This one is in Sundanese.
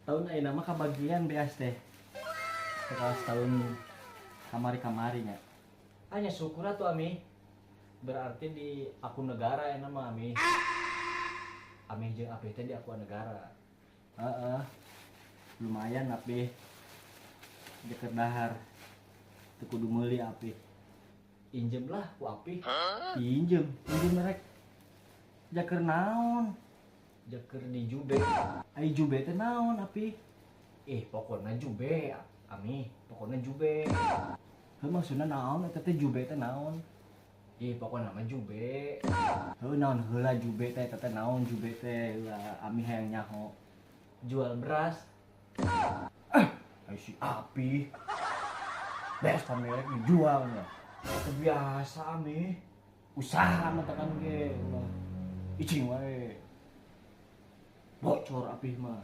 Tahun ayeuna mah kabagian beas teh. Setelah tahun kamari-kamari nya. Hanya syukur atuh, Ami. Berarti di akun negara ya nama Ami. Ami jeung Api teh di akun negara. Heeh. Lumayan Api. Jang dahar. Teu kudu meuli Api. Injem lah ku Api. Injem, injem merek. Jang keur naon? Jang keur di jube. Ai jube teh naon, Api? Eh, pokoknya jube, Ami. Pokoknya jube. Heuh, maksudna naon eta teh, jube teh naon? Ih, pokoknya mah jube. Heuh, naon heula jube teh, eta teh naon jube teh heula, Ami hayang nyaho. Jual beras. Ah, ai si Api. Beas pamerek dijualnya. Itu biasa, Ami. Usaha mah tekan ge ulah. Icing wae. Bocor Api mah.